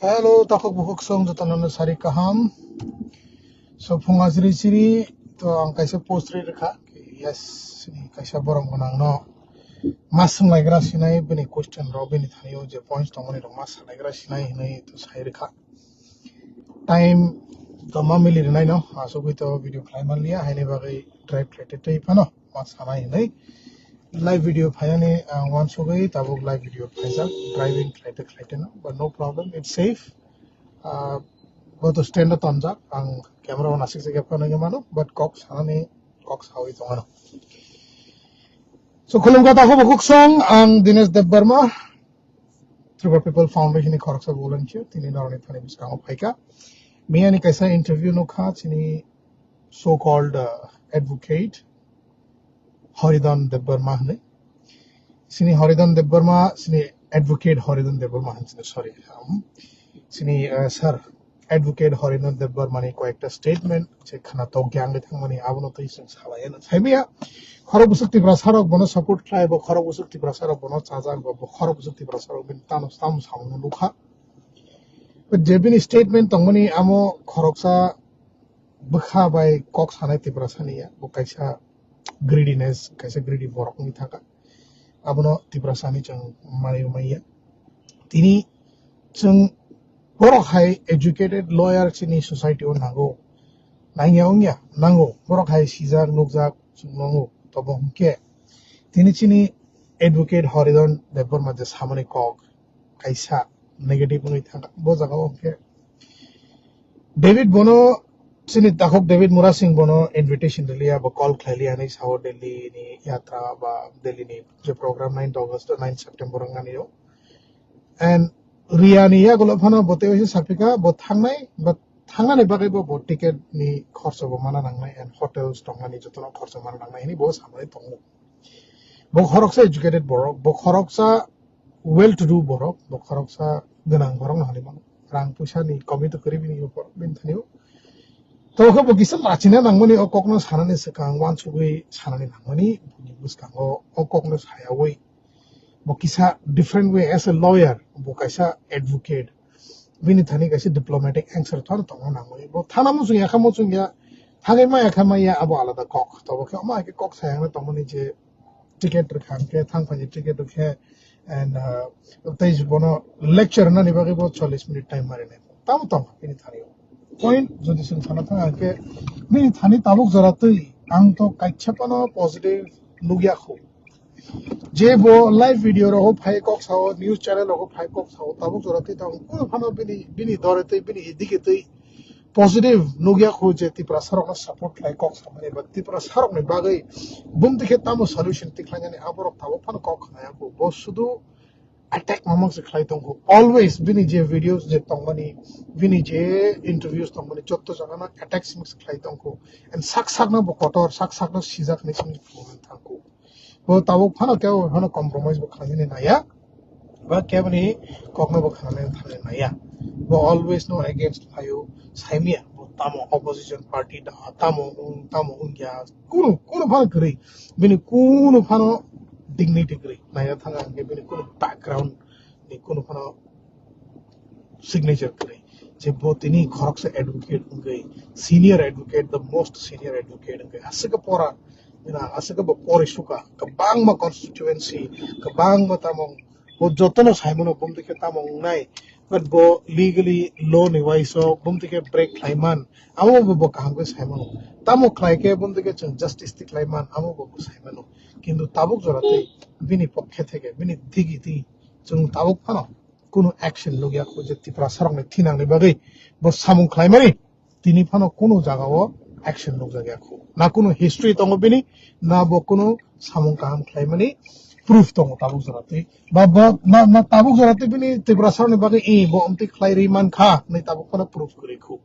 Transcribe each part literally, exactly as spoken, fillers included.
Hello, takhuk bukhuk song jotono no sari kaham. So, phung asri siri, to ang kaisa post ri rikha. Yes, ni kaisa borok gwnang no. Mas swng laigra sinai, bini question rok, bini thani o je points tongmani rok mas laigra sinai hinui to sai rikha. Time to ma mili rinai no, asugui to video khlai man liya, haini bagui drive khlai te tei phano, mas sanai hinui. Live video phayani ang wansugui tabuk live video khlaijak, driving khlaite khlaite no, but no problem, it's safe. Ah, bo to stand o tonjak, ang camera on asik se gap khanai mano, but kok sanani, kok sawi tongano. So, khulumkha takhuk bukhuk song, ang Dinesh Debbarma, Tribal People Foundation ni khoroksa volunteer, tini noroni thani bwskango phaikha. Miyani kaisa interview nukha, chini so called, uh, advocate, Horidon Debbarma hinui. Sini Horidon Debbarma, sini advocate Horidon Debbarma hinui, sorry. Um, sini, uh, sir, advocate Horidon Debbarma ni koyekta statement, je khana tok gyang de thangmani, abono tei sing salai na. Saimiya, khorok busuk Tiprasa rok bono support khlai, bo khorok busuk Tiprasa rok bono chajak, bo, bo khorok busuk Tiprasa rok bini tamo, tamo samung nukha. But je bini statement tongmani amo khoroksa bwkha bai kok sanai Tiprasa ni ya, bo kaisa greediness, kaisa greedy borok wngwi thangkha. Abono Tiprasa ni chwng manwi manya. Tini chwng borok hai educated lawyer chini society o nango. Nangya wngya? Nango. Borok hai sijak, nukjak, chwng nango. Tobo hwnkhe tini chini advocate Horidon Debbarma je samani kok kaisa negative wngwi thangkha. Bo jaga o hwnkhe David bono, chini takhuk David Murasing bono invitation rwliya, bo call khlailiya hinwi sao Delhi ni yatra ba Delhi ni je program ninth August, ninth September wngmani o. And Riya ni yagulo phano bo tei waisa saphika, bo thangnai, but thangnani bagwi bo, bo ticket ni khorcho bo mana nangnai and hotels tongmani jotono khorcho mana nangnai hinwi bo samani tongo. Bo khoroksa educated borok, bo khoroksa well to do borok, bo khoroksa gwnang borok no hinwi mano. Rang puisa ni komi to kwrwi bini borok bini thani o. To khe bo kisa lachina nangmani o kok no sanani swkang wansugwi sanani nangmani bini bwskango o kok no sayawi bo kisa different way as a lawyer, bo kaisa advocate. Bini thani kaisa diplomatic answer thor tongna nangmani. Bo thana muchung ya kha muchung ya, thangwi ma ya kha ma ya, abo alada kok. Tobo khe ma khe kok sayang tongmani je ticket rwkha hwnkhe thang phai ticket rwkhe and, uh, tei bono lecture nani bagwi bo chollish minute time marinai. Tamo tong bini thani o. Point jodi chwng sana thang hwnkhe bini thani tabuk jora twi ang to kaisa phano positive nukya khu. Je bo live video rogo phai kok sao, news channel rogo phai kok sao, tabuk jora twi tabuk kuno phano bini, bini dore twi, bini idike twi positive nukya khu je Tiprasa rokno support khlai kok samani ba Tiprasa rokni bagwi bumtwi khe tamo solution tikhlainani aborok tabuk phano kok khnaya khu. Bo sudu attack mamang se khlai tongkhu. Always bini je videos je tongmani, bini je interviews tongmani, jotto jagano attack se khlai tongkhu. And sak sakno bo kotor, sak sakno sijak hinwi se thangkhu. Bo tabuk phano kebo phano compromise bo khlainani naya, ba keboni kokno bo khanani thangwi naya. Bo always no against phaio, saimia bo tamo opposition party da, tamo wng, tamo wngya, kunu, kunu phano kwrwi, bini kunu phano dignity kwrwi. Naina thang ang khe bini kunu background ni kunu phano signature kwrwi. Je bo tini khoroksa advocate wngwi, senior advocate, the most senior advocate wngwi. Aswk pora, ina, aswk bo pori suka, kwbangma constituency, kwbangma tamo, bo jotono saimano bumtwi khe tamo wngnai. But bo legally law ni waiso bumtwi khe break khlaiman, amo bo, bo kaham khe saimano. Tamo khlai khe bumtwi khe chwng justice ti khlaiman, amo bo, bo saimano. Kintu tabuk jora twi bini pokhe theke, bini digi twi chwng tabuk phano kunu action logya khu je Tiprasa rokni thinangni bagwi bo samung khlaimani tini phano kunu jagao action logya khu. Na kunu history tongo bini, na bo kunu samung kaham khlaimani proof tongo tabuk jora twi. Ba, ba, na, na tabuk jora twi bini Tiprasa rokni bagwi i bo amtwi khlai ri man kha, nai tabuk phano proof kwrwi khu.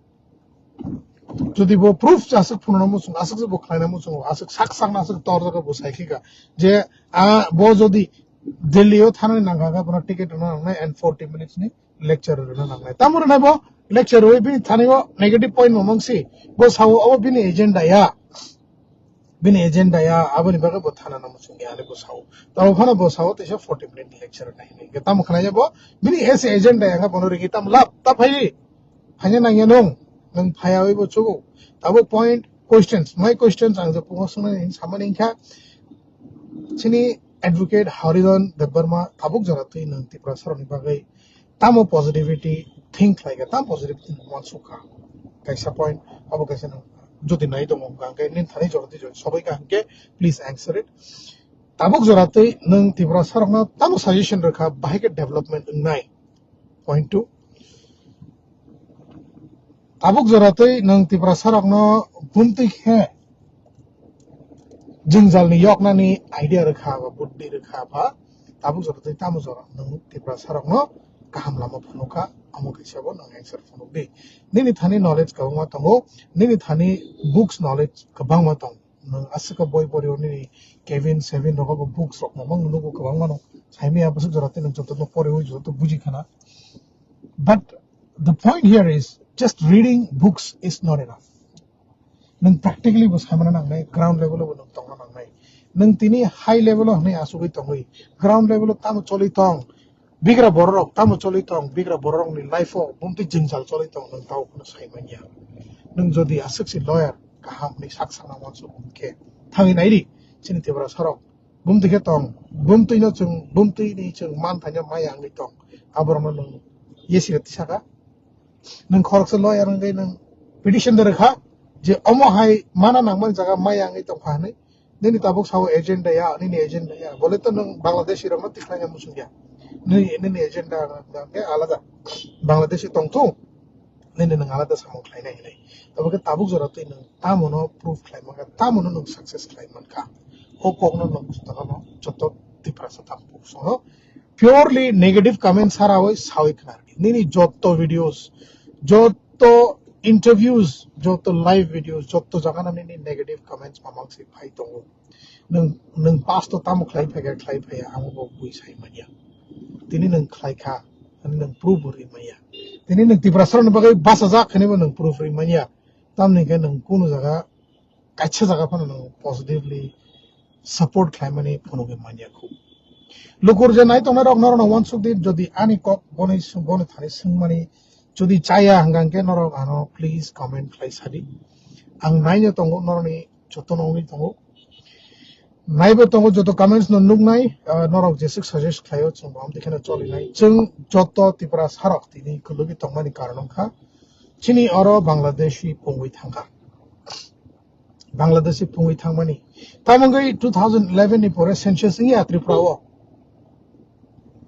Jodi bo proof aswk phunukna muchung, aswk se bo khlaina muchung, aswk sak sakno aswk tor jaga bo sai khika je, a, bo jodi Delhi o thanani nangkha khe bono ticket rwna nangnai and forty minutes ni lecture rwna nangnai. Tamo rwnai bo lecture rwi bini thani o negative point bo mangsi, bo sao abo bini agenda ya. Bini agenda ya, aboni bagwi bo thana nang muchung ya, ani bo sao. Tamo phano bo sao, teisa forty minute lecture nai hinwi. Tamo khlai bo, bini ese agenda ya, bono rigi tam lab, ta phai. Phanya nang ya nung, nung phaya oi bo chugo. Tabo point, questions, my questions, ang je pungo sungna ni samani kha. Chini advocate Haridhan Debbarma, tabuk jora twi nung Tiprasa rokni bagwi tamo positivity think khlai kha, tamo positivity nung uansuk kha. Kaisa point, abo kaisa nung jodi nai tongo, hwnkha hwnkhe nini thani jora twi jora sobai kha hwnkhe, please answer it. Tabuk jora twi nung Tiprasa rokno tamo suggestion rwkha, bahai khe development wngnai. Point two. Tabuk jora twi nung Tiprasa rokno bumtwi khe jwngjalni yoknani idea rwkha ba buddhi rwkha ba, tabuk jora twi tamo jora nung Tiprasa rokno kaham lama phunukha, amo kaisa bo nung answer phunuk di. Nini thani knowledge kwbangma tongo, nini thani books knowledge kwbangma tongo. Nung aswk boi pori o nini Kevin, Sevin rogo bo books rok mamang nugo kwbangma no. Saimaya bwswk jora tei nung joto no pori o joto buji khana. But the point here is just reading books is not enough. Nung practically bo saimana nangnai, ground level o bo nung tongna nangnai. Nung tini high level o hwnwi asugwi tongwi, ground level o tamo choli tong, bigra bororok tamo choli tong, bigra bororokni life o bumtwi jwngjal choli tong, nung tamo phano sai manya. Nung jodi aswk se lawyer kaham hwnwi sak sakna uansuk hwnkhe, thangwi naidi, chini Tiprasa rok bumtwi khe tong, bumtwi no chwng, bumtwi ni chwng man thaino maya wngwi tong, aborokno nung yesi rwtwi saka. Nung khoroksa lawyer wngwi nung petition de rwkha je omo hai mana nangmani jaga maya wngwi tongkha hwnwi. Nini tabuk sao agenda ya, nini agenda ya. Bole to nung Bangladeshi rokno tikhlaina muchung ya. Nini, nini agenda hwnkhe alada. Bangladeshi tongthung, nini nung alada samung khlainai hinwi. Tabuk khe tabuk jora twi nung tamono proof khlai mankha, tamono nung success khlai mankha. O kokno nung jotono, joto Tiprasa tabuk sono purely negative comments sara oi sawi khna. Nini joto videos, joto interviews, joto live videos, joto jagana nini negative comments mamang se phai tongo. Nung, nung past o tamo khlai phai kha, khlai phai ya, amo bo bui sai manya. Tini nung khlai kha, nung proof ri manya. Tini nung Tiprasa ni bagwi basa jak khani bo nung proof ri manya. Tamni khe nung kunu jaga, kaisa jaga phano nung positively support khlaimani phunugwi manya khu. Lukur je nai tongnai rok norok no uansuk di, jodi ani kok boni, boni thani swngmani jodi chaya hwnkha hwnkhe norok ano please comment khlai sadi. Ang naino tongo norokni jotono wngwi tongo. Naibo tongo joto comments no nuknai, ah, norok jeswk suggest khlaio chwng bo amtwi kheno cholinai. Chwng joto Tiprasa rok tini kwlwgwi tongmani karon wngkha chini oro Bangladeshi pungwi thangkha. Bangladeshi pungwi thangmani. Tamoni two thousand eleven ni pore census wngya Tripura o.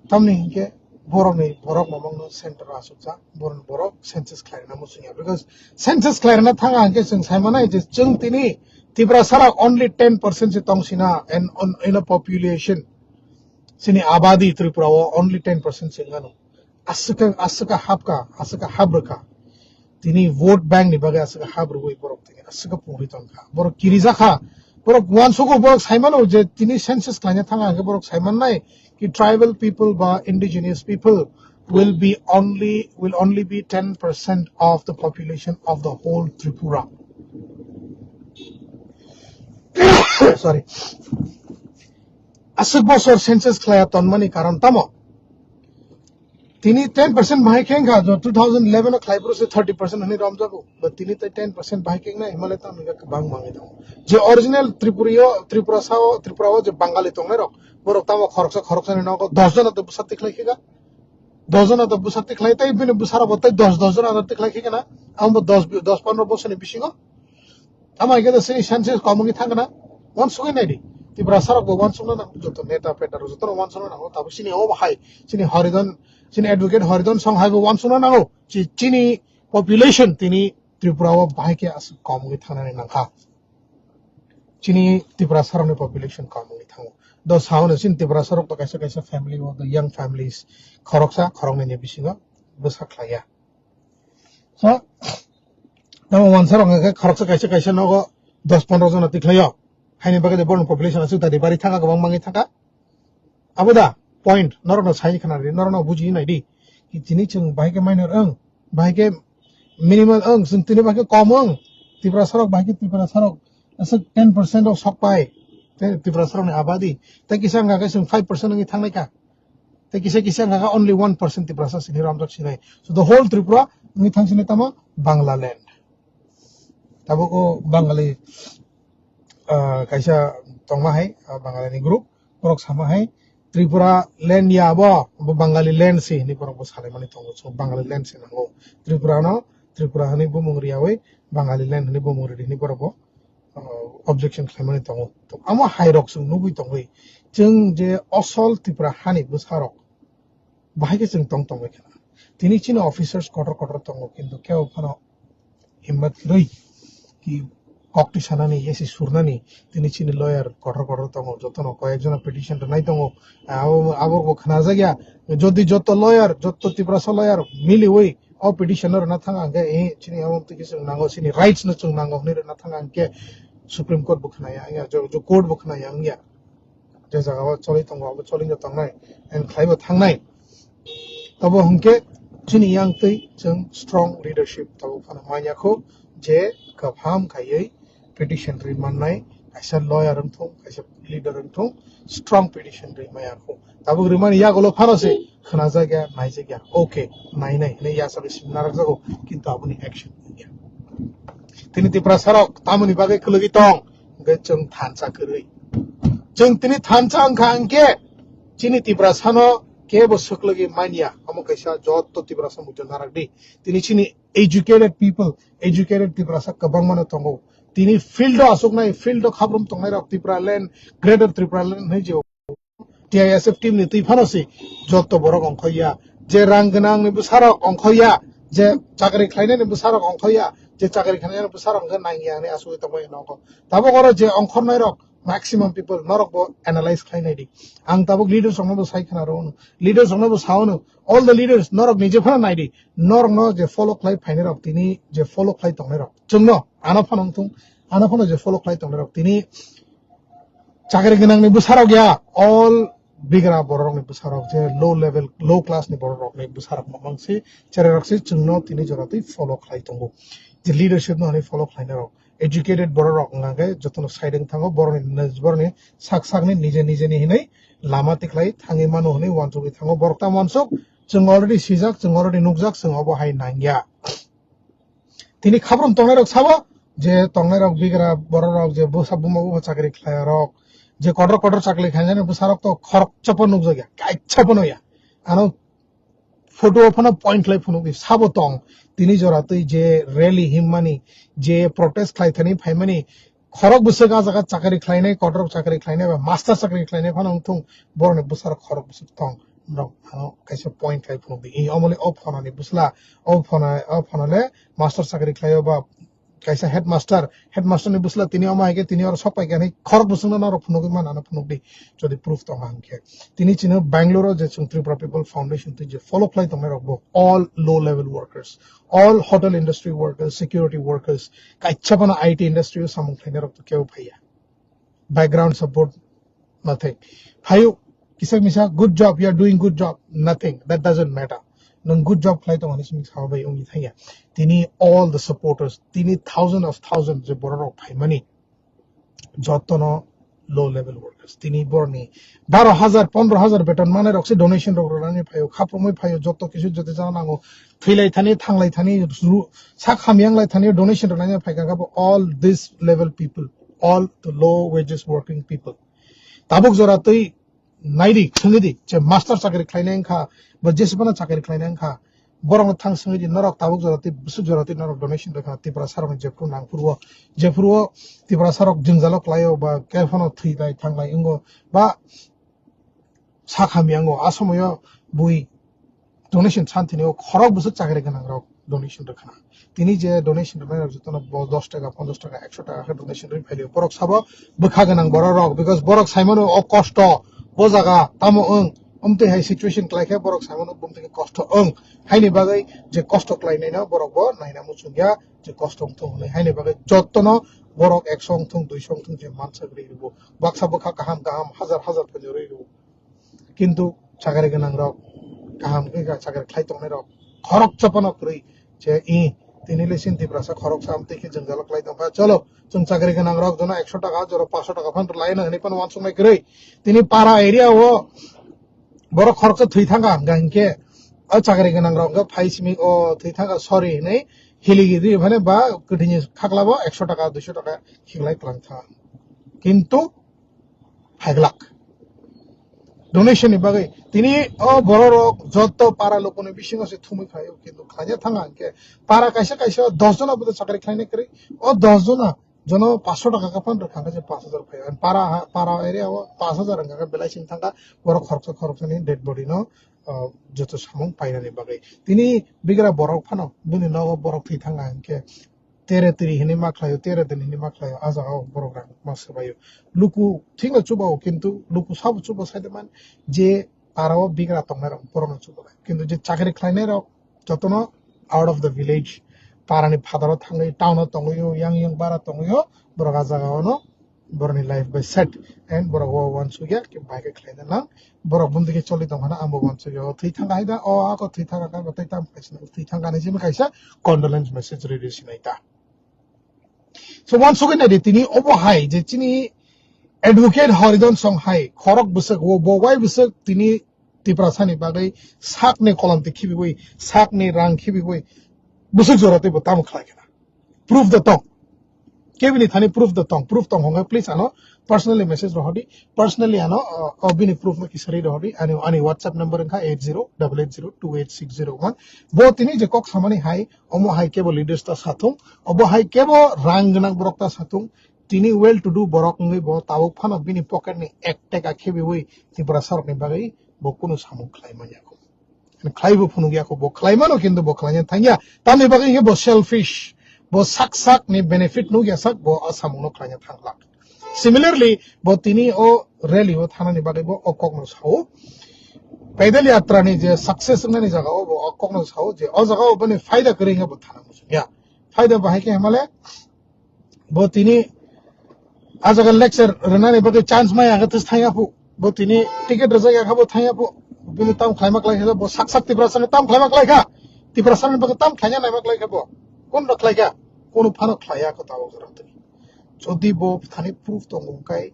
Tamni hinkhe borokni borok mamangno center o asukjak, borokni borok census khlairwna muchungya. Because census khlairwna thanga hinkhe chwng saimanai je chwng tini Tiprasa rok only ten percent se tongsina and on, in a population. Chini abadi Tripura o only ten percent se wngano. Aswk, aswk hapka, aswk habrwkha. Tini vote bank ni bagwi aswk habrwi borok tini aswk pungwi tongkha. Borok kirijakha. Borok uansugo, borok saimano je tini census khlaina thanga hwnkhe borok saimannai ki tribal people ba indigenous people will be only, will only be ten percent of the population of the whole Tripura. Sorry. Aswk bosor census khlaiya tonmani karon tamo? Tini ten percent bahai khe wngkha, jo two thousand eleven o khlai phuru se thirty percent hwnwi romjago. But tini tei ten percent bahai khe wngnai, himalai tamo wngkha kwbang mangai tongo. Je original Tripuri o, Tripura sao, Tripura o je Bangali tongnai rok, borok tamo khoroksa khoroksani nogo dos jona to bwsa tikhlai khe ga. Dos jona to bwsa tikhlai tei bini bwsarok bo tei dos, dos jona to tikhlai khe gana. Amo bo dos, dos pondro bosoni bisingo. Tamo hai khe to chini census kom wngwi thang gana. Uansugwi nai di. Tiprasa rok bo uansukna nango, joto neta peta rok joto no uansukna nango. Tabo chini o bahai, chini Haridhan, chini advocate Haridhan Song hai bo uansukna nango. Chi-, chini population tini Tripura o bahai khe aswk kom wngwi thangnani nangkha. Chini Tiprasa rokni population kom wngwi thango. Do sao no chini Tiprasa rok to kaisa kaisa family o, the young families, khoroksa khoroknwi ni bisingo bwsa khlaiya. So, tamo wansa rok hwnkhe khoroksa kaisa kaisa nogo dos pondro jona tikhlaio. Haini bagwi de borokni population aswk tadi bari thangkha, kwbang mangi thangkha. Abo da point, norokno sai khna di, norokno buji nai di. Ki tini chwng bahai khe minor wng, bahai khe minimal wng, chwng tini bahai khe kom wng. Tiprasa rok bahai khe Tiprasa rok Aswk ten percent o sok pai, te Tiprasa rokni abadi. Te kisa wngkha khe chwng five percent wngwi thangnai kha. Te kisa kisa wngkha khe only one percent Tiprasa sini romjak sinai. So the whole Tripura wngwi thang sinai tamo Bangla land. Tabuk o Bangali, ah, kaisa tongma hai, ah, Bangali ni group, borok sama hai, Tripura land ya bo, bo Bangali land si hinwi borok bo salai mani tongo. So Bangali land si nango. Tripura no, Tripura hinwi bumung riyawi, Bangali land hinwi bumung ridi hinwi borok bo, ah, objection khlaimani tongo. To amo hai rok chwng nugwi tongwi, chwng je osol Tripura hani bwsarok, bahai khe chwng tong tongwi khna. Tini chini officers kotor kotor tongo, kintu kebo phano himmat kwrwi ki kok twi sanani, yesi surnani, tini chini lawyer kotor kotor tongo, jotono koyek jona petition rwnai tongo. Abo, abo bo khnajakya, jodi joto lawyer, joto Tiprasa lawyer miliwi o petition no rwna thang ang khe, eh, chini abo twi khe chwng nango, chini rights no chwng nango hinwi rwna thang ang khe Supreme Court bo khnaya wngya, jo, jo court bo khnaya wngya. Je jaga o choli tongo, abo choli no tongnai, and khlai bo thangnai. Tabo hwnkhe chini yang twi chwng strong leadership tabo phano manya kho, je kaham khaiwi petition ri mannai, kaisa lawyer wng thung, kaisa leader wng thung, strong petition ri maya kho. Tabuk rimani yagulo phano se khnajakya, naijakya. Okay, nainai hinwi yasagwi simi narwkjago, kintu aboni action wngya. Tini Tiprasa rok tamoni bagwi kwlwgwi tong, hwnkhe chwng thansa kwrwi. Chwng tini thansa wngkha hwnkhe chini Tiprasa no kebo swklwgwi manya. Omo kaisa joto Tiprasa muitu narak di. Tini chini educated people, educated Tiprasa kwbangma no tongo. Tini field o aswknai, field o khabrum tongnai rok Tripura land, Greater Tripura land hinwi je T I S F team ni twi phano si joto borok ongkhoya, je rang gwnang ni bwsarok ongkhoya, je chakri khlainai ni bwsarok ongkhoya, je chakri khlainai ni bwsarok hwnkhe nangya hinwi asugwi tongbai nogo. Tabuk oro je ongkhornai rok maximum people norok bo analyze khlainai di. Ang tabuk leaders rokno bo sai khna rw, leaders rokno bo sao no, all the leaders norok nije phano nai di, norok no je follow khlai phainai rok, tini je follow khlai tongnai rok, chwngno ano phano wngthung, ano phano je follow khlai tongnai rok tini chakri gwnang ni bwsarok ya, all bigra borok ni bwsarok, je low level, low class ni borok rok ni bwsarok mamang si, cherai rok si chwngno tini jora twi follow khlai tongo. Je leadership no hinwi follow khlainai rok, educated borok rok hwnkha khe jotono side wng thango, borok ni, borok ni sak sak ni nije nije ni hinwi lama tikhlai thangwi mano hinwi uansugwi thango. Borok ta uansuk, chwng already sijak, chwng already nukjak, chwng obo hai nangya. Tini khabrum tongnai rok sabo, je tongnai rok bigra borok rok, je bwsa buma buma chakri khlai rok, je kotor kotor chakri khlainai bwsa rok to khorok chapa nukjakya, kaisa phano ya. Ano photo o phano point khlai phunukdi, sabo tong. Tini jora twi je rally himmani, je protest khlai thani phaimani, khorok bwswk ah jaga chakri khlainai, kotor chakri khlainai ba master chakri khlainai phano wngthung, borokni bwsarok khorok bwswk tong. Norok ano kaisa point khlai phunukdi. I omoni o phonani bwsla, o phona, o phonale master chakri khlaio ba kaisa headmaster, headmaster ni bwsla tini omo hai khe tini oro sok pai khe ani khorok bwswkno norok phunugwi man ano phunukdi, jodi proof tongo hwn khe. Tini chini Bangalore o je chwng Tripura People Foundation twi je follow khlai tongnai rok bo all low level workers, all hotel industry workers, security workers, kaisa phano I T industry o samung khlainai rok to kebo phaiya. Background support, nothing. Phaio, kisa misa, good job, you are doing good job, nothing. That doesn't matter. Nwng good job khlai tongo hinwi simi sawi bai wngwi thangya. Tini all the supporters, tini thousand of thousands je borok rok phaimani, jotono low level workers. Tini borokni baro hajar, pondro hajar beton manai rok se donation rok rwnani phaio, khapumwi phaio, joto kisu joto jana nango, thwilai thani, thanglai thani, ru-, sak hamyang lai thani donation rwnani phaikha khe bo all this level people, all the low wages working people. Tabuk jora twi naidi, swngwi di, je master chakri khlainai wngkha, ba jesi phano chakri khlainai wngkha, borokno thang swngwi di, norok tabuk jora twi, bwswk jora twi norok donation rwkha, Tiprasa rokni jephru nangphuru o, jephuru o Tiprasa rok jwngjalo klaio, ba khe phano thwi bai thang lai wngo, ba sak hamya wngo, a somoyo bui donation san thini o khorok bwswk chakri gwnang rok donation rwkha. Tini je donation rwnai rok jotono bo dos taka, ponchas taka, ekso taka khe donation rwi phailio. Borok sabo bwkha gwnang borok rok, because borok saimano o kosto, bo jaga tamo wng, omtwi hai situation klai khe borok saimano bumtwi khe kosto wng. Haini bagwi je kosto klainai no borok bo naina muchungya je kosto wngthung hwnwi. Haini bagwi jotono borok ekso wngthung, duiso wngthung je mansak rwi rwo. Baksa bwkha kaham kaham hajar hajar phano rwi rwo. Kintu chakri gwnang rok, kaham khe chakri khlai tongnai rok khorok chapano kwrwi je i Tini le sin Tiprasa khoroksa amtwi khe jwngjalo khlai tongkha. Cholo, chwng chakri gwnang rok jono ekso taka, jora paanso taka phan lai na hwnwi phano uansuknai kwrwi. Tini para area o borok khoroksa thwi thangkha, hwnkha hinkhe o chakri gwnang rok hwnkha phai simi o thwi thangkha, sorry hwnwi hiligi ri phano ba kwthwini khaklabo ekso taka, duiso taka khiklai twlang tha. Kintu phaiglak. Donation ni bagwi tini o borok rok joto para lokoni bisingo se thumwi khlaio, kintu khlaina thanga hinkhe para kaisa kaisa dos jona bodo chakri khlaina kwrwi, o dos jona jono paanso taka khe phan rwkha, hwnkhe se paanch hajar phai. Para, para area o paanch hajar wngkha khe belai sing thangkha, borok khoroksa khoroksani dead body no, ah, joto samung painani bagwi. Tini bigra borok phano bini nogo borok thwi thangkha hinkhe tere tiri hinwi ma khlaio, tere tiri hinwi ma khlaio, a jaga o borok rang ma swbaio. Luku thikno chubao, kintu luku sabo chuba saide man je para o bigra tongnai rok borokno chuba lai. Kintu je chakri khlainai rok jotono out of the village, para ni phataro thangwi, town o tongwi, yang yang bara tongwi, borok a jaga o no borokni life bai set, and borok o uansukya khe bai khe khlaina nang, borok bumdi khe choli tong phano ang bo uansukya, o thwi thangkha hai da, o ako thwi thangkha khe bo tei tamo kaisa thwi thangkha hinwi simi kaisa condolence message rwi rwi sinai ta. So uansugwi naidi tini obo hai je chini advocate Horidhan Song hai khorok bwswk o bo wai bwswk tini Tiprasani bagwi sakni kolomti khibiwi, sakni rang khibiwi bwswk jora tei bo tamo khlai khe na. Proof da tong. Kebini thani proof da tong. Proof tong hwnga please ano personally message rohordi. Personally ano, uh, uh, bini proof no kisari rohordi. Ani, ani WhatsApp number wngkha eight zero double eight zero two eight six zero one. Bo tini je kok samani hai, omo hai kebo leaders ta sathung, obo hai kebo rang gwnang borok ta sathung, tini well to do borok wngwi bo tabuk phano bini pocket ni ek taka khibiwi Tiprasa rokni bagwi bo kunu samung khlai manya kho. Khlaibo phunukya kho, bo khlaimano, kintu bo khlaina thangya. Tamni bagwi khe bo selfish, bo sak sak ni benefit nukya sak, bo a samungno khlaina thanglak. Similarly, bo tini o rally o thanani bagwi bo o kokno sao. Pedal yatra ni je success wngnani jaga o bo o kokno sao je o jaga o boni faida kwrwi wngya bo thana muchungya. Faida bahai khe himale bo tini a jaga lecture rwnani bagwi chance maya khe thangya phu. Bo tini ticket rwjak ya kha bo thangya phu. Bini tam khlaima klai kha bo sak sak Tiprasa ni tam khlaima klai kha. Tiprasa ni bagwi tam khlaina naima klai kha bo. Kun rok khlai kha? Kunu phano khlaiya ko tabok jora tini. Jodi bo thani proof tongo hwnkhe,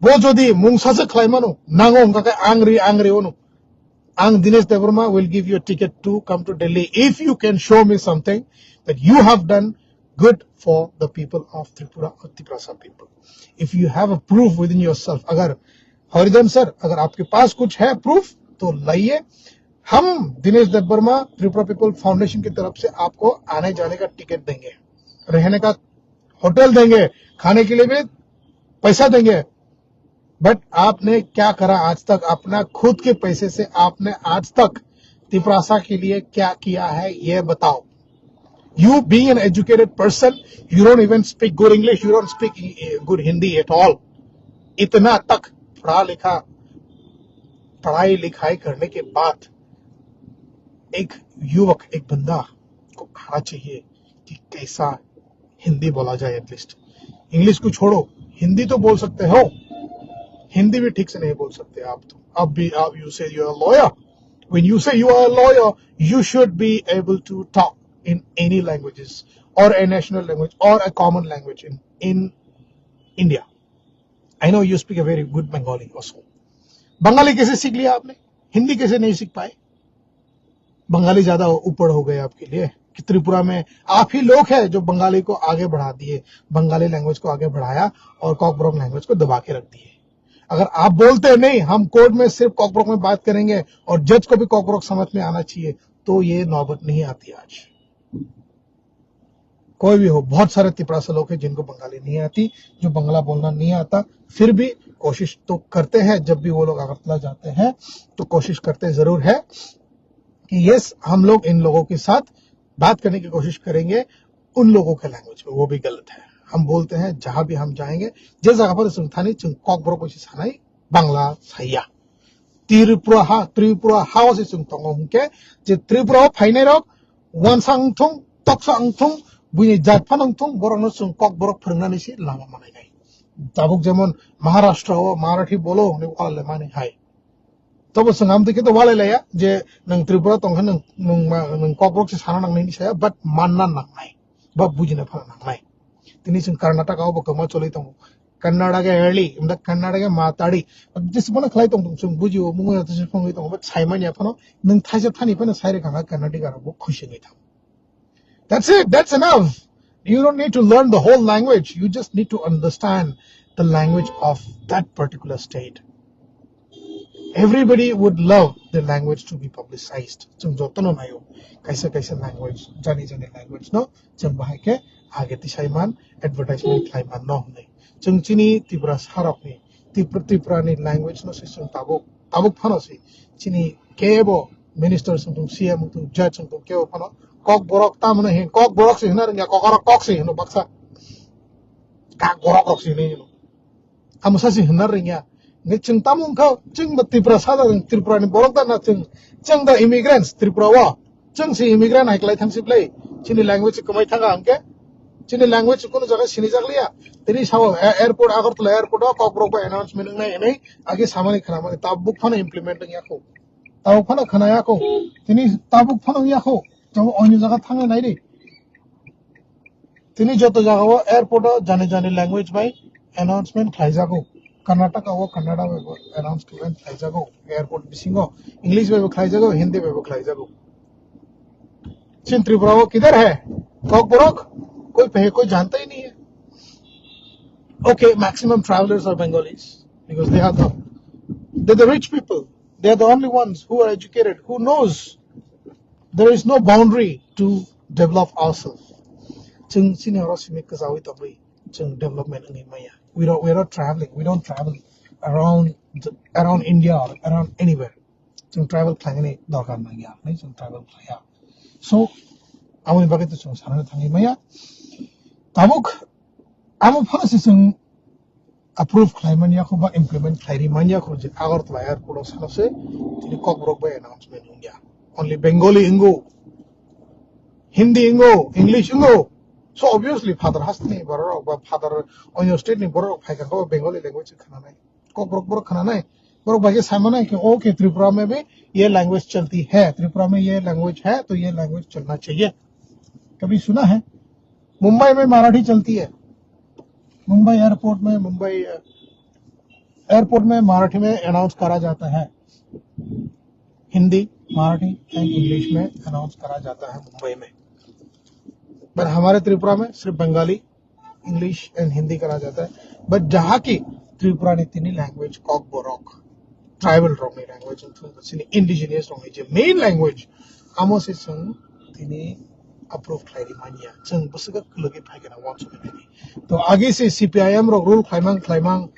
bo jodi mungsa se khlai mano, nango hwnkha khe ang ri, ang ri ono. Ang Dinesh Debbarma will give you a ticket to come to Delhi if you can show me something that you have done good for the people of Tripura or Tiprasa people. If you have a proof within yourself, अगर हरिधन सर, अगर आपके पास कुछ है प्रूफ तो लाइए। हम दिनेश देबवर्मा Tripura people foundation की तरफ से आपको आने जाने का टिकट देंगे, रहने का होटल देंगे, खाने के लिए भी पैसा देंगे। बट आपने क्या करा आज तक? अपना खुद के पैसे से आपने आज तक तिपरासा के लिए क्या किया है, ये बताओ। You being an educated person, you don't even speak good English, you don't speak, eh, good Hindi at all. इतना तक पढ़ा लिखा, पढ़ाई लिखाई करने के बाद एक युवक, एक बंदा को आना चाहिए कि कैसा हिंदी बोला जाए एटलीस्ट। इंग्लिश को छोड़ो, हिंदी तो बोल सकते हो, हिंदी भी ठीक से नहीं बोल सकते आप तो। अब भी आप, you say you are a lawyer, when you say you are a lawyer, you should be able to talk in any languages or a national language or a common language in, in India. I know you speak a very good Bengali also. Bengali कैसे सीख लिया आपने? हिंदी कैसे नहीं सीख पाए? बंगाली ज्यादा ऊपर हो गए आपके लिए कि त्रिपुरा में आप ही लोग हैं जो बंगाली को आगे बढ़ा दिए, बंगाली लैंग्वेज को आगे बढ़ाया और कॉकबोरोक लैंग्वेज को दबा के रख दिए। अगर आप बोलते नहीं, हम कोर्ट में सिर्फ कॉकबोरोक में बात करेंगे और जज को भी कॉकबोरोक समझ में आना चाहिए, तो ये नौबत नहीं आती आज। कोई भी हो, बहुत सारे तिपरासा लोग हैं जिनको बंगाली नहीं आती, जो बंगला बोलना नहीं आता, फिर भी कोशिश तो करते हैं। जब भी वो लोग अगरतला जाते हैं तो कोशिश करते जरूर है कि यस, हम लोग इन लोगों के साथ बात करने की कोशिश करेंगे उन लोगों के लैंग्वेज में। वो भी गलत है। हम बोलते हैं जहां भी हम जाएंगे, जे जगह पर chwng thani chwng Kokborok bai se sanai, Bangla saiya। Tripura हा, Tripura ha o se chwng tongo hwnkhe, je Tripura o phainai rok wansa wngthung, toksa wngthung, buini jat phano wngthung, borokno chwng Kokborok phwrwngnani se lama manainai। Tabuk jemon Maharashtra o Marathi bolo hwnwi wal le mani hai। Tobo chwng amtwi khe to walai laya je nwng Tripura tong khe nwng, nwng ma-, nwng Kokborok se sana nangnai ni saya, but manna nangnai, ba bujina phana nangnai. Tini chwng Karnataka o bo kwma choli tongo. Karnataka early, imda Karnataka matari. Jisbana khlai tong tong chwng bujio, mungo ya tisa phongwi tongo, but saimanya phano nwng thaisa thani phano sai rwkha kha Karnataka rok bo khusi wngwi thango. That's it. That's enough. You don't need to learn the whole language. You just need to understand the language of that particular state. Everybody would love the language to be publicized. Chwng jotono naio. Kaisa kaisa language, jani jani language no, chwng bahai khe age tisai man, advertisement khlai man no hwnwi. Chwng chini Tripura sarokni Tipra-, Tripura ni language no se chwng tabuk, tabuk phano se chini kebo minister wngthung, C M wngthung, judge wngthung, kebo phano Kokborok tamo no hin, Kokborok se hwnna rwngya, Kokorok kok se hwno baksa. Kak borok rok se hwnwi hwno. Tamo sa se hwnna rwngya. Nge chwng tamo wngkha, chwng bo Tripura sa da, Tripura ni borok da na chwng, chwng da immigrants Tripura o. Chwng se immigrant hai kwlai thang siblai. Chini language kwmai thaga hwnkhe. Chini language kunu jaga sini jak liya. Tini sao a-, airport, Agartala airport o Kokborok bai announcement wngnai hwnwi agi samani khwnamani. Tabuk phano implement wngya kho. Tabuk phano khwnaya kho. Tini tabuk phano wngya kho. Tamo onyo jaga thangwi nai di. Tini joto jaga o airport o jani jani language bai announcement khlai jago. Karnataka o Kannada bai bo announcement khlai jago. Airport bisingo English bai bo khlai jago, Hindi bai bo khlai jago. Chin Tripura wo kidhar hai? Kokborok? Koi pehe koi janta hi nahi hai. Okay, maximum travelers are Bengalis because they are the, they're the rich people. They are the only ones who are educated, who knows there is no boundary to develop ourselves. Chwng chini oro simi kwchaui tongwi chwng development wngwi maya. We don't, we are not traveling. We don't travel around the, around India or around anywhere. Chwng travel khlainani dorkar nangya, hwnwi chwng travel khlaiya. So, aboni bagwi to chwng sanani thangwi maya. Tabuk amo phano se chwng approve khlai manya kho ba implement khlai ri manya kho je Agartala airport o salo se tini Kokborok bai announcement wngya. Only Bengali wngo, Hindi wngo, English wngo. So obviously father hasteni borok rok ba father onyo state ni borok rok phai kha kho Bengali language khna nai. Kokborok borok khna nai. Borok bai khe sai mano khe, "Okay, Tripura mein bhi ye language chalti hai, Tripura mein ye language hai, to ye language chalna chahiye." Kabhi suna hai? Mumbai mein Marathi chalti hai. Mumbai airport mein, Mumbai, uh, airport mein Marathi mein announce kara jata hai. Hindi, Marathi and English mein announce kara jata hai Mumbai mein. But hamare Tripura mein sirf Bengali, English and Hindi kara jata hai. But jaha ki Tripura ni tini language Kokborok, tribal rok ni language, chini indigenous rok ni je main language, amo se chwng tini approve khlai ri manya. Chwng bwswk kwlwgwi phai gana wansukgwi nai. To agi se C P I M rok rule khlaimang khlaimang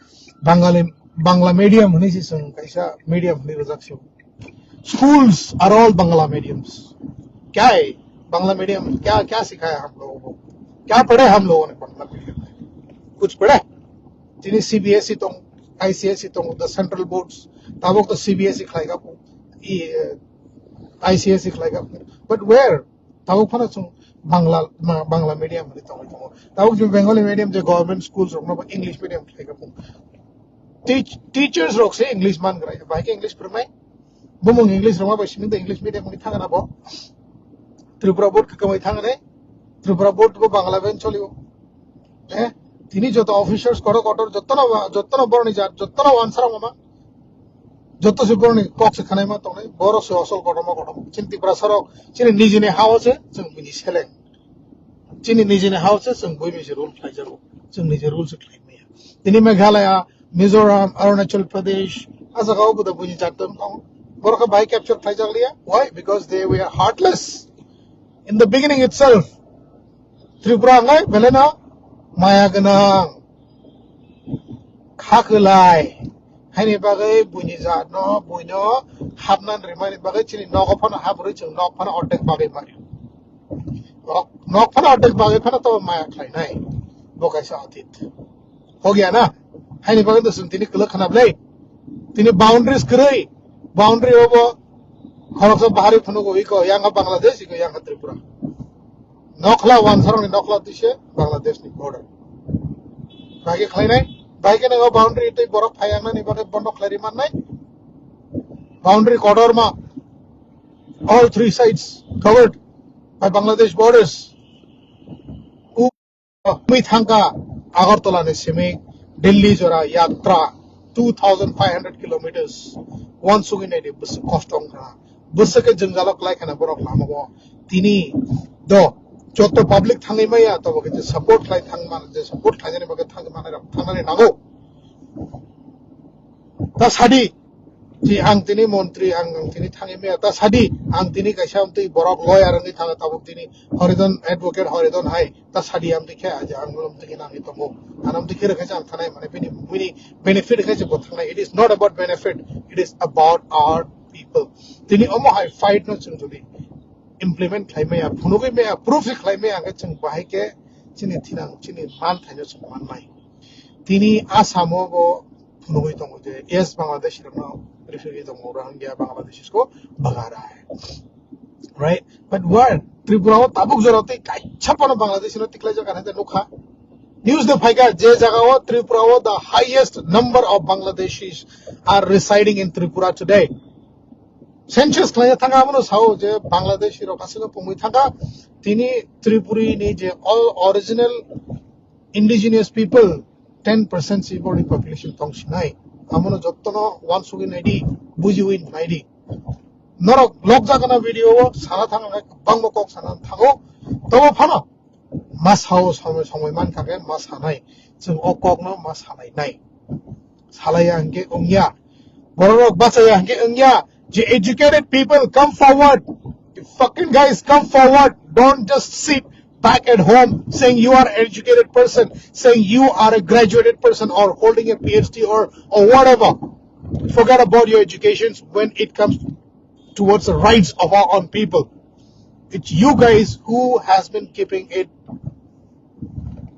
Bangali, Bangla medium hwnwi se chwng kaisa medium hwnwi rwjak se. Schools are all Bangla mediums. Kya hai? Bangla medium kya, kya sikhaya hum logo ko? Kya padhe hum logo ne Bangla medium mein? Kuch padhe? Tini C B S E tong, I C S E tong, the central boards. Tabok to C B S E khlai ka, i, eh, I C S E khlai ka. But where? Tabuk phano chwng Bangla, ma-, Bangla medium hwnwi tongwi tongo. Tabuk je Bengali medium je government schools rokno bo English medium khlai ka phung. Teach-, teachers rok se English man gra, bai khe English phwrwngnai. Bumung English rwma bai simi English medium hwnwi thangna bo. Tripura board khe kwmai thangni. Tripura board bo Bangla bai cholio. Eh, tini joto officers kotor kotor, jotono, jotono boroni jat, jotono wansara mama. Joto se boroni kok se khanai ma tongnai, borok se osol kotorma kotorma. Chini Tiprasa rok, chini nijini ha o se, chwng bini seleng. Chini nijini ha o se, chwng bini se rule khlai jago. Chwng nije rule se khlai maya. Tini Meghalaya, Mizoram, Arunachal Pradesh, a jaga o buda bini jat tong tongo. Borok khe bai capture khlai jak liya. Why? Because they were heartless. In the beginning itself, Tripura wngkha belai no maya gwnang, kha kwlai, haini bagwi buini jat no, buino hapna rimani bagwi chini nogo phano hap rwi chwng nok phano ordek bagwi mari. Nok, nok phano ordek bagwi phano to maya khlainai. Bo kaisa atit. Ho gaya na? Haini bagwi to chwng tini kwlwk khna bwlai. Tini boundaries kwrwi. Boundary o bo khoroksa bahari phunugo iko yang kha Bangladesh, iko yang kha Tripura. Nokhla wansarokni nokhla tise Bangladesh ni border. Bagi khlainai, bagi khe nogo boundary tei borok phai yang nani bagwi bondo khlai ri mannai. Boundary kotorma, all three sides covered by Bangladesh borders. Umi thangka Agartala ni simi Delhi jora yatra two thousand five hundred kilometers. Wan sugwi naidi bwswk kosto wngkha. Bwswk khe jwngjalo kwlai khana borok lama o. Tini do joto public thangwi maya tobo khe je support khlai thang man, je support khlainani bagwi thangwi manai rok thangnani nango. Ta sadi, ji ang tini montri, ang, ang tini thangwi maya, ta sadi, ang tini kaisa amtwi borok lawyer wngwi thangwi tabuk tini Horidon advocate Horidon hai, ta sadi amtwi khe aja ang amtwi khe nangwi tongo. Ang amtwi khe rwkhe ang thanai mane bini, bini benefit khe se bo thangnai. It is not about benefit, it is about our people. Tini omo hai fight no chwng jodi implement khlai maya, phunugwi maya, proof khlai maya, hwnkhe chwng bahai khe chini thinang, chini man thaino chwng mannai. Tini Assam o bo phunugwi tongo je, yes, Bangladeshi rokno refugee tongo, Rohingya Bangladeshis ko bhaga raha hai. Right? But where? Tripura o tabuk jora tei kaisa phano Bangladeshi no tiklai jaka nai nukha. News de phaikha je jaga o Tripura o the highest number of Bangladeshis are residing in Tripura today. Census khlai thanga abono sao je Bangladeshi rok aswk pungwi thanga. Tini Tripuri ni je all original indigenous people ten percent si body population tong sinai. Amono jottono wansugwi naidi, bujiwi naidi. Norok lok jagana video o sana thang nai bangma kok sana thango. Tobo phano ma sao somoi somoi man kha khe ma sanai. Chwng o kok no ma sanai nai. Salaya hwnkhe wngya. Bororok bachaya hwnkhe wngya. Je educated people, come forward. You fucking guys, come forward. Don't just sit back at home saying you are an educated person, saying you are a graduated person or holding a P H D or, or whatever. Forget about your educations when it comes towards the rights of our own people. It's you guys who has been keeping it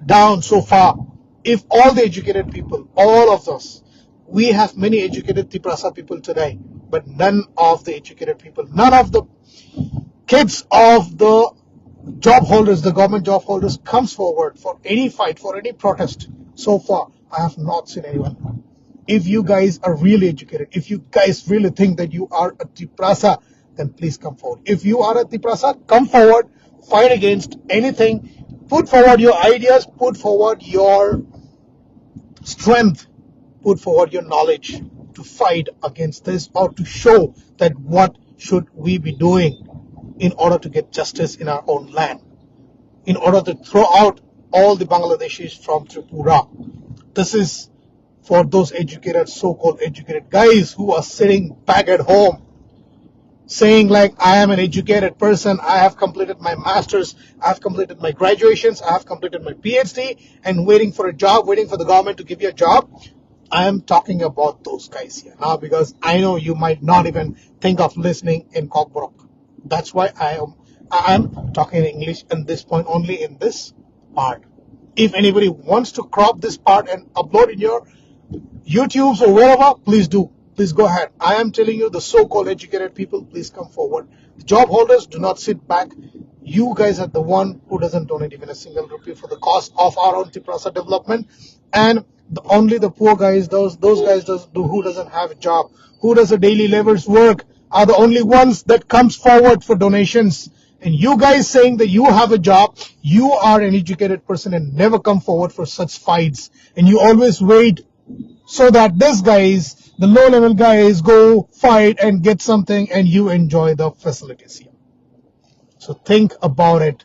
down so far. If all the educated people, all of us, we have many educated Tiprasa people today, but none of the educated people, none of the kids of the job holders, the government job holders comes forward for any fight, for any protest. So far, I have not seen anyone. If you guys are really educated, if you guys really think that you are a Tiprasa, then please come forward. If you are a Tiprasa, come forward, fight against anything, put forward your ideas, put forward your strength, put forward your knowledge to fight against this or to show that what should we be doing in order to get justice in our own land, in order to throw out all the Bangladeshis from Tripura. This is for those educated, so-called educated guys who are sitting back at home saying, like, "I am an educated person, I have completed my masters, I have completed my graduations, I have completed my P H D, and waiting for a job, waiting for the government to give you a job." I am talking about those guys here now because I know you might not even think of listening in Kokborok. That's why I am, I am talking in English in this point, only in this part. If anybody wants to crop this part and upload in your YouTubes or wherever, please do. Please go ahead. I am telling you, the so-called educated people, please come forward. The job holders, do not sit back. You guys are the one who doesn't donate even a single rupee for the cause of our own Tiprasa development. And the, only the poor guys, those, those guys does, do, who doesn't have a job, who does a daily labor's work, are the only ones that comes forward for donations. And you guys saying that you have a job, you are an educated person and never come forward for such fights. And you always wait so that this guys, the low level guys, go fight and get something and you enjoy the facilities here. So think about it.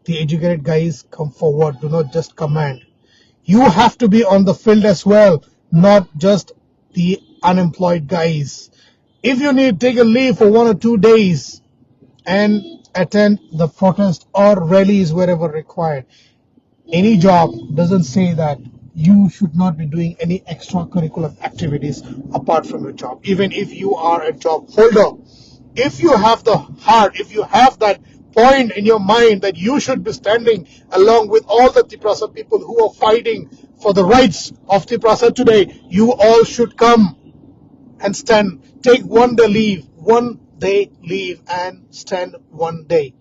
The educated guys, come forward. Do not just comment. You have to be on the field as well, not just the unemployed guys. If you need, take a leave for one or two days and attend the protest or rallies wherever required. Any job doesn't say that you should not be doing any extracurricular activities apart from your job, even if you are a job holder. If you have the heart, if you have that point in your mind that you should be standing along with all the Tiprasa people who are fighting for the rights of Tiprasa today, you all should come and stand. Take one day leave, one day leave and stand one day.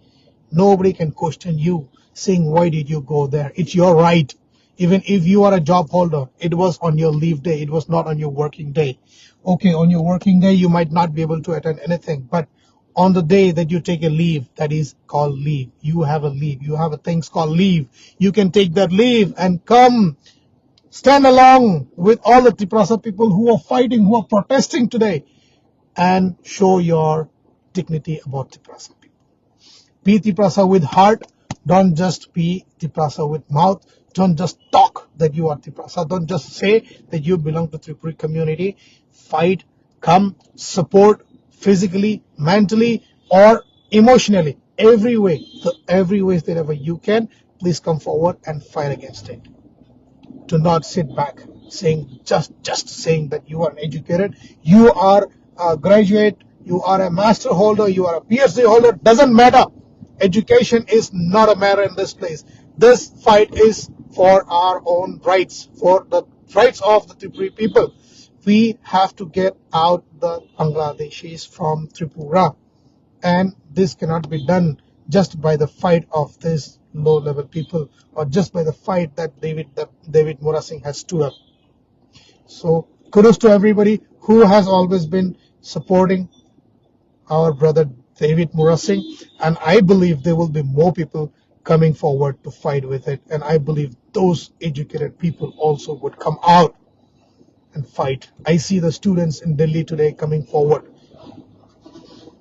Nobody can question you saying, "Why did you go there?" It's your right. Even if you are a job holder, it was on your leave day, it was not on your working day. Okay, on your working day, you might not be able to attend anything, but on the day that you take a leave, that is called leave. You have a leave. You have a things called leave. You can take that leave and come stand along with all the Tiprasa people who are fighting, who are protesting today, and show your dignity about Tiprasa people. Be Tiprasa with heart. Don't just be Tiprasa with mouth. Don't just talk that you are Tiprasa. Don't just say that you belong to Tripuri community. Fight, come, support physically, mentally, or emotionally. Every way, the every ways that ever you can, please come forward and fight against it. Do not sit back saying, just, just saying that you are educated, you are a graduate, you are a master holder, you are a P H D holder, doesn't matter. Education is not a matter in this place. This fight is for our own rights, for the rights of the Tripuri people. We have to get out the Bangladeshis from Tripura. And this cannot be done just by the fight of these low level people, or just by the fight that David, that David Murasing has stood up. So kudos to everybody who has always been supporting our brother David Murasing, and I believe there will be more people coming forward to fight with it, and I believe those educated people also would come out and fight. I see the students in Delhi today coming forward.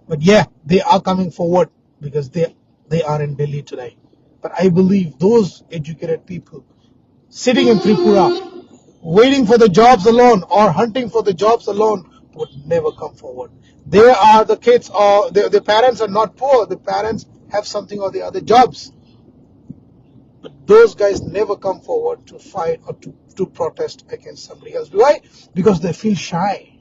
But yeah, they are coming forward because they, they are in Delhi today. But I believe those educated people sitting in Tripura, waiting for the jobs alone or hunting for the jobs alone, would never come forward. They are the kids, or the, the parents are not poor. The parents have something or the other jobs. But those guys never come forward to fight or to, to protest against somebody else. Why? Because they feel shy.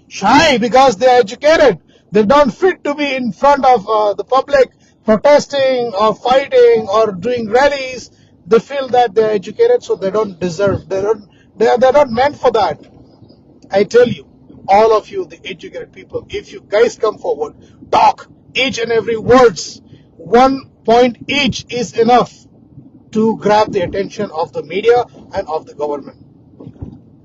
Shy because they are educated. They don't fit to be in front of, uh, the public protesting or fighting or doing rallies. They feel that they are educated, so they don't deserve. They don't. They are, they're not meant for that. I tell you, all of you, the educated people, if you guys come forward, talk, each and every words, one point each is enough to grab the attention of the media and of the government.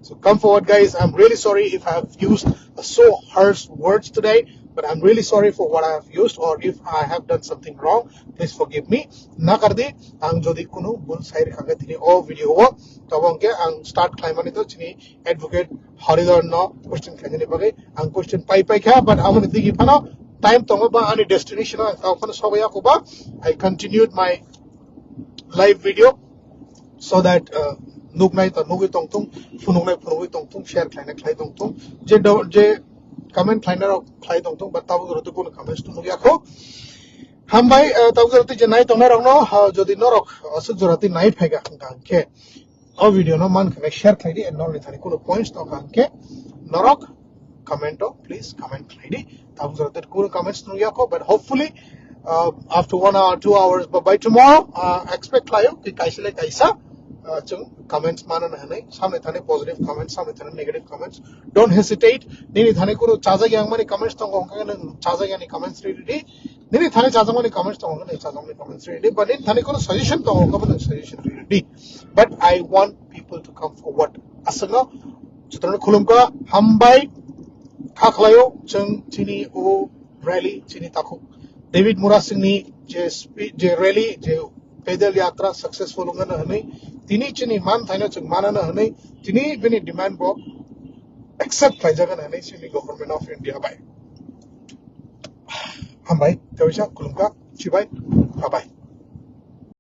So come forward, guys. I'm really sorry if I have used so harsh words today, but I'm really sorry for what I have used, or if I have done something wrong, please forgive me. Nakardi, ang jodi kunu bul sai rikha khe tini o video o, tabo hwnkhe ang start khlaimani to chini advocate Haridhar no question khlainani bagwi ang question pai pai kha, but amoni digi phano time tongo ba ani destination o ang tamo phano sogwi ya kho ba. I continued my live video so that, uh, nuknai to nugwi tongthung, phunuknai phunugwi tongthung, share khlainai khlai tongthung, je do, je comment khlainai rok khlai tongthung, but tabuk rok to kuno comments to nugya kho. Hambai, uh, tabuk rok to je nai tongnai rok no, uh, jodi norok, uh, aswk jora twi nai phai kha hwnkha hwnkhe o video no man khe share khlai di, and norni thani kuno points tong kha hwnkhe norok comment o please comment khlai di. Tabuk jora twi kuno comments nung yakho, but hopefully, uh, after one hour, two hours, but by tomorrow, uh, expect khlaio ki kaisa le kaisa, uh, chwng comments mana na hwnwi, samni thani positive comments, samni thani negative comments. Don't hesitate. Nini thani kuno chajak yang mani comments tongo, hwnkhe nung chajak yang ni comments ri di. Nini thani chajakmani comments tongo, nini chajakmani comments ready. But nini thani kono suggestion tongo, kono suggestion ready. But I want people to come forward. Aswkno jotono khulumkha, hambai, kha khlaio, chwng chini o rally, chini takhuk David Murasingni je speech, je rally, je pedal yatra successful wngna hwnwi, tini chini man thaino chwng manana hwnwi, tini bini demand bo accept khlaijagana hwnwi chini Government of India bai. Hambai, tewisa, khulumkha, chibai, bye bye.